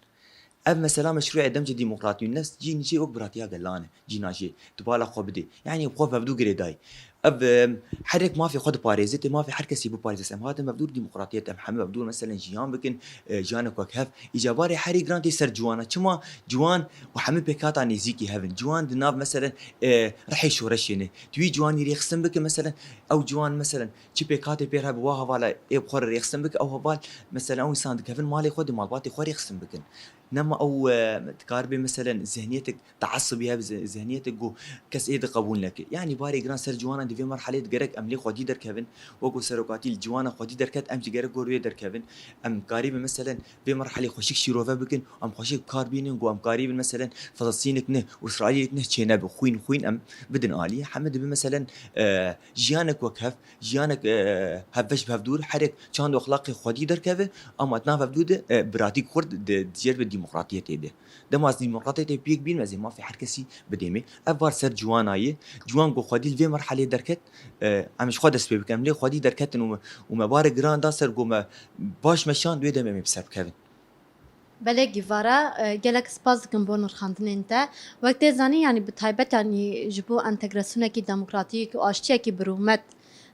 Ev mesela meşrûyê demce demokratî û nefs cî nîçe wek biratiya gelan e, cîna jê tu bala xwe bidê. Yanî xwe vevdû girêdayî. Ev, em, herek mafê xwe diparêze, tê mafê her kesî biparêze. Em hatin vevdûr demokratiyet, em hemî vevdûr meselen jiyan bikin, e, jiyanek wek hev. Îca barê herî giran tê ser ciwana. Çima ciwan û hemî pêkhata nêzîkî hev in. Ciwan di nav meselen, e, rihê şoreşê ne. Tu wî ciwanî rêxistin bike meselen, ew ciwan meselen çi pêkhatê pê re hebe wa hevala ê bi xwe re rêxistin bike, ew heval meselen ew însan dikevin malê xwe di malbatê xwe rêxistin bikin. Nema ew, e, dikaribê meselen zihniyetek teasubî hebe, ze-, zihniyetek ku kes ê di qebûl neke. Yanî barê giran ser ciwanan di vê merhelê de gerek em lê xwedî derkevin. Wek ku serokatî li ciwana xwedî derket, em jî gerek gor wê derkevin. Em karîbin meselen vê merhelê xweşik şîrove bikin, em xweşik bi kar bînin ku em karîbin meselen Filistînek ne, Îsraîlek ne çênebe. Xwîn, xwîn em bidin alî. Heme dibe meselen, e, jiyanek wek hev, jiyanek, e, hevbeş bi hevdûr, herek çand û exlaqê xwedî derkeve, ama di nav hevdû de, e, biratîk xurt di, di jêr ve demokratiyetê de. Dema ez demokratiyetê pêk bînim, ez ê mafê her kesî bidêmê. Ev bar ser ciwana ye. Ciwan ku xwedî li vê merhelê derket, e, em ji xwe dest pê bikin. Em lê xwedî derketin û me, û me barê giran da ser ku me baş meşand, wê demê em ê bi ser bikevin. Belê Gîvara, e, gelek spas dikim bo nirxandinên te. Wek tê zanîn, yanî bi taybet, yanî ji bo entegrasyonekî demokratîk û aştiyekî bi rûmet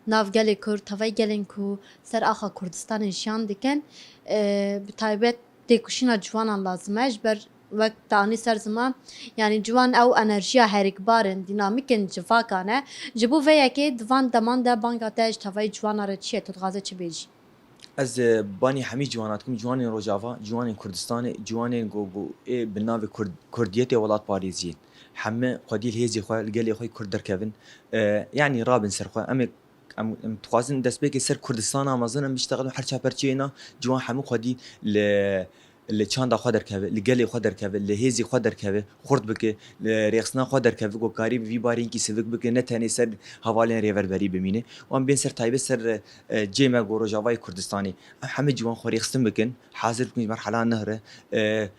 nav gelê Kurd, tevayî gelên ku ser axa Kurdistanê jiyan dikin, e, bi taybet têkoşîna ciwanan lazim e. Ji ber wek te anî ser ziman, yanî ciwan ew enerjiya herikbar in, dînamîk in, civaka ne. Ji bo vê yekê di van deman de banga te ji tevayî ciwana re çi ye? Tu dixwaze çi bêjî? Ez, e, banî hemî ciwana dikim, ciwanên Rojava, ciwanên Kurdistanê, ciwanên ku, ku ê bi navê Kurd-, Kurdiyetê welatparêziyê. Heme xwedî li hêzê xwe, li gelê xwe Kurd derkevin. E, yanî rabin ser xwe. Em ê, em, em dixwazin destpêkê ser Kurdistana mezin em biştexilin her çaperçeyê na, ciwan hemû xwedî li, li çanda xwe derkeve, li gelê xwe derkeve, li hêzê xwe derkeve, xurt bike, li rêxistina xwe derkeve, ku karî bi vî barînkî sivik bike, ne tenê ser hevalên rêverberî bimîne. Wan bên ser taybet ser, e, cê me ku Rojavayê Kurdistanê. Em hemî ciwan xwe rêxistin bikin, hazir bikin ji merhela nihre, e,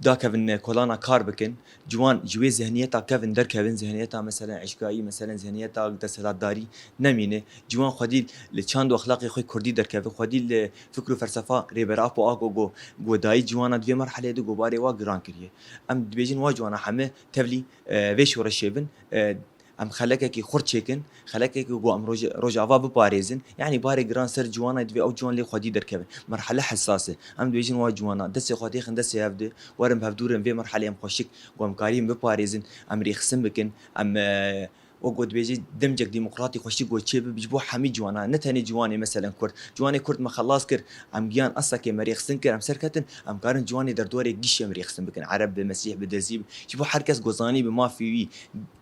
dakevin kolana kar bikin. Ciwan ji wê zihniyeta kevin derkevin, zihniyeta meselen eşkayî, meselen zihniyeta desthilatdarî nemîne. Ciwan xwedî li çand û exlaqê xwe kurdî derkeve, xwedî li fikr û felsefa Rêber Apo a ku, ku, ku dayî ciwana di vê merhelê de ku barê wa giran kiriye. Em dibêjin wa ciwana heme tevlî, e, vê şoreşê bin, e, em xelekekî xurt çêkin, xelekekî ku em Roj-, Rojava biparêzin. Yanî barê giran ser ciwana divê ew ciwan lê xwedî derkevin. Merhele hesas e. Em dibêjin wa ciwana, destê xwe têxin destê hev de, werin bi hevdû re em vê merhelê em xweşik ku em karîn biparêzin, em rêxistin bikin, em, e, wek ku dibêjî, demcek demokratî xweşik ku çêbibe ji bo hemî ciwana, ne tenê ciwanê meselen Kurd. Ciwanê Kurd me xelas kir, em giyan estekê me rêxistin kir, em serketin, em karin ciwanê derdorê gişê em rêxistin bikin. Ereb be, Mesîh be, Dezî be. Ji bo her kes ku zanî bi mafê wî,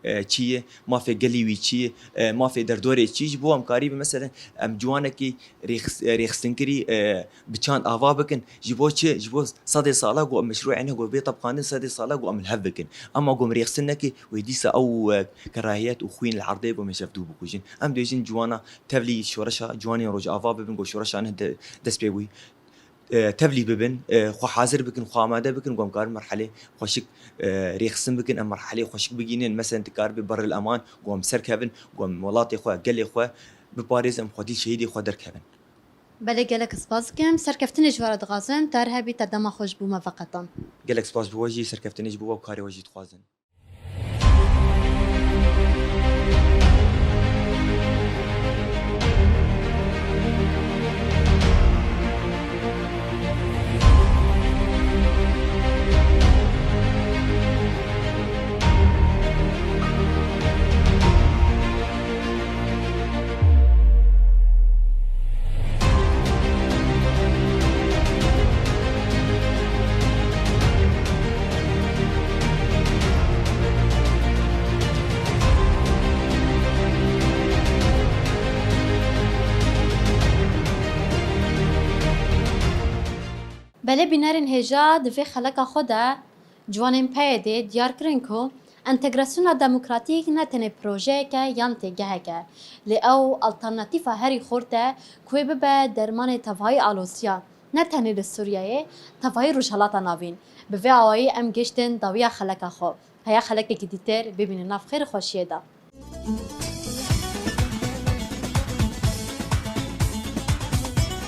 e, çi ye, mafê gelî wî çi ye, e, mafê derdorê çi ye, ji bo em karî be meselen em ciwanekî rêxis-, e, rêxistinkirî, e, bi çand ava bikin. Ji bo çi? Ji bo sedê sala ku em meşrû ene ku bê tebqandin, sedê sala ku em li hev bikin. Ama ku em rêxistin neke, wê dîsa ew, e, kerahiyet û xwîn li erdê ku em ji hev dû bikujin. Em dibêjin ciwana tevlî şoreşa ciwanên Rojava bibin ku şoreşa ne de-, dest pê bûyî. E, tevlî bibin, e, xwe hazir bikin, xwe amade bikin, ku em karin merhelê xweşik, e, rêxistin bikin, em merhelê xweşik bigînin, meselen dikaribe Beril Eman, ku em serkevin, ku em welatê xwe, gelê xwe biparêzin, em xwedî şehîdê xwe derkevin. Belê gelek spas dikim, serkeftinê ji we re dixwazim, tu her hebî te dema xwe ji bo me veqetan. Gelek spas ji bo we jî, serkeftinê ji bo we û karê we jî dixwazin. Belê bînerên hêja, di vê xeleka xwe de ciwanên P Y D'ê diyar kirin ku entegrasyona demokratîk ne tenê projeyek e yan têgehek e, lê ew alternatîfa herî xurt e ku wê bibe dermanê tevahî alozîya, ne tenê li Sûriyeyê, tevahî Rojhilata Navîn. Bi vê awayî em gihiştin dawiya xeleka xwe. Heya xelekekî dîtir bibînin nav xêr û xweşiyê de.